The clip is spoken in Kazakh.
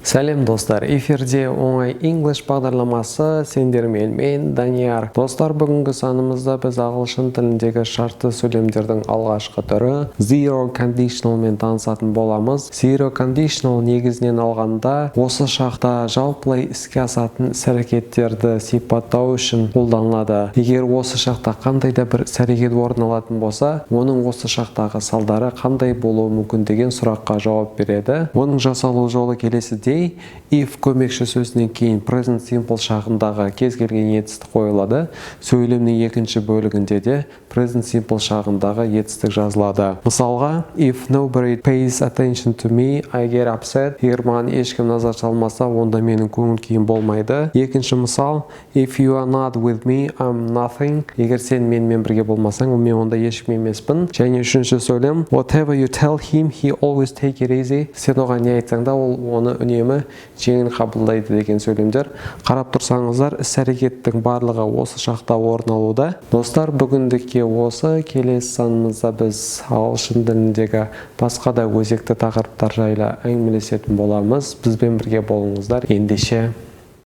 Сәлем, достар! Эфирде «Оңай English» бағдарламасы, сендермен мен, Данияр. Достар, бүгінгі санымызда біз ағылшын тіліндегі шартты сөйлемдердің алғашқы түрі zero conditional мен танысатын боламыз. Zero conditional негізінен алғанда осы шақта жалпылай іске асатын іс әрекеттерді сипаттау үшін қолданылады. Егер осы шақта қандай да бір іс әрекет орын алатын болса, оның осы шақтағы салдары қандай болуы мүмкін деген сұраққа жауап береді. Оның жасалу жолы келесідей: if көмекші сөзінен кейін present simple шағындағы кез келген етістік қойылады. Сөйлемнің екінші бөлігінде де present simple шағындағы етістік жазылады. Мысалға, "If nobody pays attention to me, I get upset." Егер маған ешкім назар салмаса, онда менің көңіл күйім болмайды. Екінші мысал: "If you are not with me, I'm nothing." Егер сен менімен бірге болмасаң, мен онда ешкім емеспін. Және үшінші сөйлем: "Whatever you tell him, he always take it easy." Сен оған не айтсаң да, ол оны үнемі жеңіл қабылдайды деген сөйлемдер. Қарап тұрсаңыздар, іс әрекеттің барлығы осы шақта орын алуда. Достар, бүгіндікке осы. Келесі санымызда біз ағылшын тіліндегі басқа да өзекті тақырыптар жайлы әңгімелесетін боламыз. Бізбен бірге болыңыздар. Ендеше.